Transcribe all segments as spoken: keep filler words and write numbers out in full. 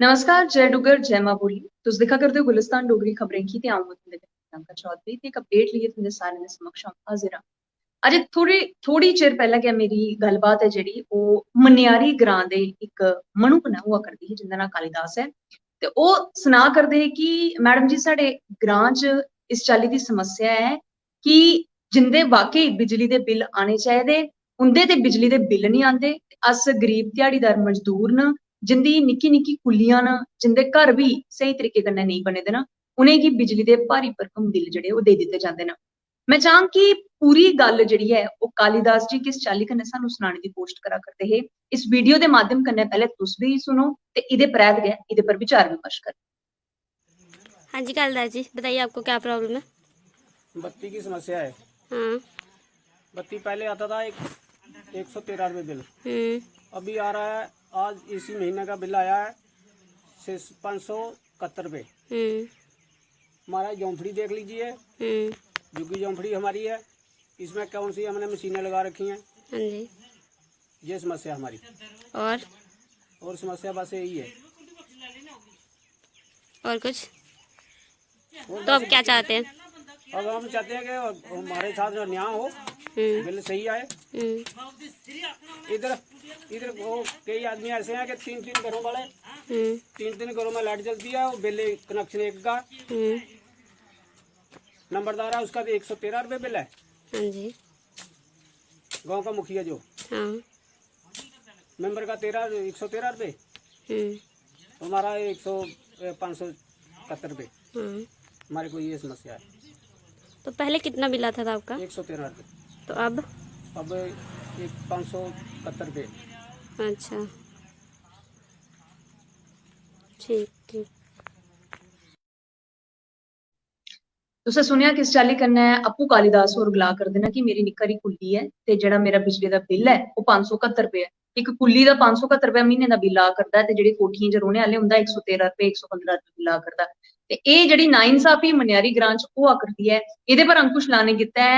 नमस्कार, जय डुग्गर, जय मां बोली। तुस दिक्खा करदे ओ गुलिस्तान डोगरी खबरें गी ते अ'ऊं तुं'दे कन्नै प्रियंका चौधरी ते इक अपडेट लेइयै तुं'दे सारें दे समक्ष अ'ऊं हाजिर आं। अज्ज थोड़ी, थोड़ी चिर पैह्लें गै मेरी गल्लबात ऐ जेह्ड़ी, ओह् मन्यारी ग्रां दे इक मनु कन्नै होआ करदी ही जिं'दा नांऽ कालिदास ऐ। ते ओह् सना करदे हे कि मैडम जी, साढ़े ग्रां च इस चाल्ली दी समस्या ऐ कि जिं'दे वाकई बिजली दे बिल आने चाहिदे, उं'दे ते बिजली दे बिल निं आंदे। अस गरीब ध्याड़ीदार मजदूर न, जिं'दी निक्की निक्की कुल्लियां न, जिं'दे घर बी स्हेई तरीके कन्नै नेईं बने दे न, उ'नेंगी बिजली दे भारी भरकम बिल जेह्ड़े ओह् देई दित्ते जंदे न। मैं चाहंग कि पूरी गल्ल जेह्ड़ी ऐ ओह् कालिदास जी किस चाल्ली कन्नै सानू सनाने दी कोशट करा करदे हे। इस वीडियो दे माध्यम कन्नै पैह्ले तुस बी सुनो ते इ'दे परैत गै इ'दे पर विचार विमर्श करो। हाँ जी कालिदास जी, बताइए आपको क्या प्रॉब्लम है? बत्ती की समस्या है। हाँ। बत्ती पहले आता था एक एक सौ तेरह रुपये बिल, हम्म। अभी आ रहा है, आज इसी महीने का बिल आया है से पाँच सौ इकहत्तर रुपये। हम्म। हमारा झोंपड़ी देख लीजिए, हम्म। झुग्गी झोंपड़ी हमारी है, इसमें कौन सी हमने मशीनें लगा रखी हैं, हाँ जी। ये समस्या हमारी। और और समस्या बस यही है। और कुछ? और तो आप क्या चाहते हैं? अब हम चाहते हैं कि हमारे साथ जो न्याय हो, हम्म। बिल सही आए। हम्म। इधर इधर वो कई आदमी ऐसे हैं कि तीन तीन घरों वाले, हम्म। तीन तीन घरों में लाइट जलती है, वो बिल कनेक्शन एक का हम्म। नंबरदार है, उसका तो एक सौ तेरह रुपये बिल है, हाँ जी। गांव का मुखिया जो, हाँ। मेंबर का तेरह, एक सौ तेरह रुपये, हम्म। हमारा एक सौ, पाँच सौ इकहत्तर रुपये। हाँ। हमारे को ये समस्या है। तो पहले कितना बिल आता था आपका? एक सौ तेरह रुपये। तो अब? अब एक पाँच सौ इकहत्तर रुपये। अच्छा, ठीक, ठीक। तुसें सुनेआ किस चाल्ली कन्नै आपूं कालिदास होर गला करदे न कि मेरी निक्की हारी कुल्ली ऐ ते जेह्ड़ा मेरा बिजली दा बिल ऐ, ओह् पंज सौ इकहत्तर रुपये ऐ। इक कुल्ली दा पंज सौ इकहत्तर रुपये म्हीने दा बिल आ करदा ऐ ते जेह्ड़े कोठियें च रौह्ने आह्ले, उं'दा इक सौ तेरां रुपये, इक सौ पंदरां रुपये बिल आ करदा। ते एह् जेह्ड़ी नाइंसाफी मन्यारी ग्रां च होआ करदी ऐ, एह्दे पर अंकुश लाने गित्तै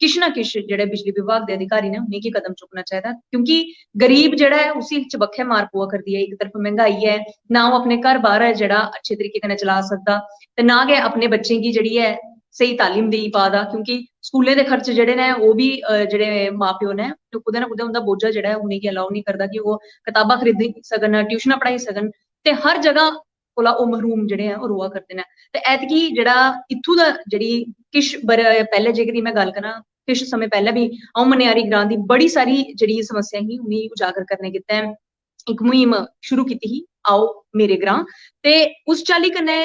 किश ना किश जेह्ड़े बिजली विभाग दे अधिकारी न, उ'नेंगी कदम चुक्कना चाहिदा, क्योंकि गरीब जेह्ड़ा ऐ, उसी चबक्खै मार पवा करदी ऐ। इक तरफ मैंह्गाई ऐ, ना ओह् अपने घर बाह्र ऐ जेह्ड़ा अच्छे तरीके कन्नै चला सकदा, ते ना गै अपने बच्चें गी जेह्ड़ी ऐ, स्हेई तालीम देई पा दा, क्योंकि स्कूलें दे खर्च जेह्ड़े न, ओह् बी, अ, जेह्ड़े मां प्यो न, ते कुतै ना कुतै उं'दा बोझा जेह्ड़ा ऐ, उ'नेंगी अलाउ नेईं करदा कि ओह् कताबां खरीदी सकन, ट्यूशनां पढ़ाई सकन। ते हर जगह कोला ओह् महरूम जेह्ड़े ऐ, ओह् रोआ करदे न। ते ऐतकी जेह्ड़ा इत्थूं दा, जेह्ड़ी किश बर-, पैह्ले जेह्कड़ी में गल्ल करां, किश समें पैह्ले बी अ'ऊं मन्यारी ग्रां दी बड़ी सारी जेह्ड़ी समस्या ही, उ'नेंगी उजागर करने गित्तै इक मुहिम शुरू कीती ही, आओ मेरे ग्रां। ते उस चाल्ली कन्नै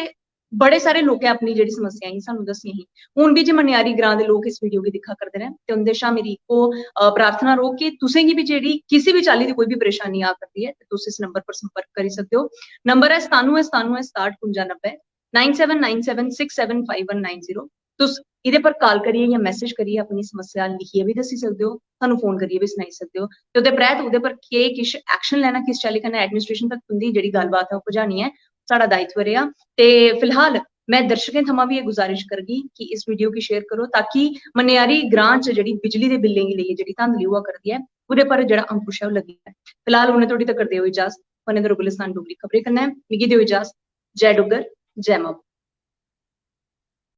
बड़े सारे लोकें अपनी जेह्ड़ी समस्या ही, सानू दस्सियां ही। हून बी जे मन्यारी ग्रां दे लोक इस वीडियो गी दिक्खा करदे न, ते उं'दे शा मेरी इक्को, अ, प्रार्थना रौह्ग कि तुसें गी बी जेह्ड़ी किसी बी चाल्ली दी कोई बी परेशानी आ करदी ऐ, ते तुस इस नंबर पर संपर्क करी सकदे ओ। नंबर ऐ सतानुऐ सतानुऐ सताह्ठ कुंजा नब्बै, nine seven nine seven six seven five one nine zero। तुस एह्दे पर काल करियै जां मैसेज करियै अपनी समस्या लिखियै बी दस्सी सकदे ओ, सानू फोन करियै बी सनाई सकदे ओ। ते ओह्दे परैंत ओह्दे पर केह् किश एक्शन लैना, किस चाल्ली कन्नै एडमिनिस्ट्रेशन तक तुं'दी जेह्ड़ी गल्लबात ऐ, ओह् पजानी ऐ, साढ़ा दायित्व रेहा। ते फिलहाल में दर्शकें थमां बी एह् गुजारिश करगी कि इस वीडियो गी शेयर करो, ताकि मन्यारी ग्रां च जेह्ड़ी बिजली दे बिल्लें गी लेइयै जेह्ड़ी धांधली होआ करदी ऐ, ओह्दे पर जेह्ड़ा अंकुश ऐ, ओह् लग्गी जाए। फिलहाल उ'नें धोड़ी तकर देओ इजाजत। बने दे र'वो गुलिस्तान डोगरी खबरें कन्नै। मिगी देओ इजाजत। जय डुग्गर, जय मां।